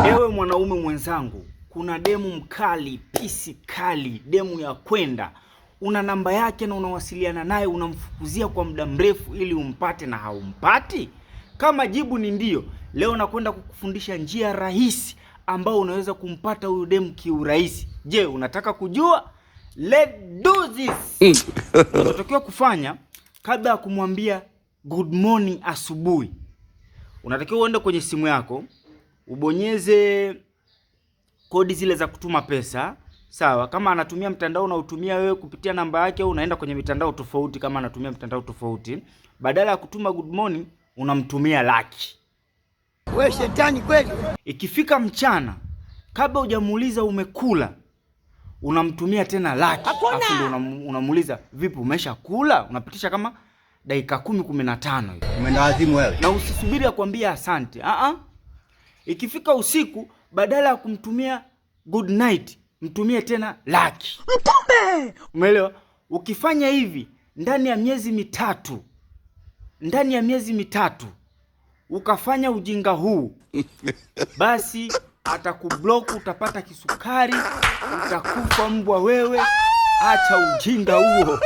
Ewe mwanaume mwenzangu, kuna demu mkali, pisi kali, demu ya kwenda, una namba yake na unawasiliana naye, unamfukuzia kwa muda mrefu ili umpate na haumpati? Kama jibu ni ndio, leo nakwenda kukufundisha njia rahisi ambayo unaweza kumpata huyu demu kiurahisi. Je, unataka kujua? Let's do this. Unachotakiwa kufanya kabla ya kumwambia good morning asubuhi, unatakiwa uende kwenye simu yako ubonyeze kodi zile za kutuma pesa, sawa. Kama anatumia mtandao unaotumia wewe kupitia namba yake, au unaenda kwenye mitandao tofauti, kama anatumia mtandao tofauti, badala ya kutuma good morning unamtumia laki. We shetani kweli! Ikifika mchana, kabla hujamuuliza umekula, unamtumia tena laki, afu ndio unamuuliza vipi, umeshakula? Unapitisha kama dakika 10 15 hivi. Umeenda wazimu wewe. Na usisubiri akwambie asante. Ah ah. Ikifika usiku, badala ya kumtumia good night, mtumie tena laki. Mtumbe! Umeelewa? Ukifanya hivi ndani ya miezi 3, ndani ya miezi 3 ukafanya ujinga huu, basi atakublock, utapata kisukari, utakufa mbwa wewe. Acha ujinga huo.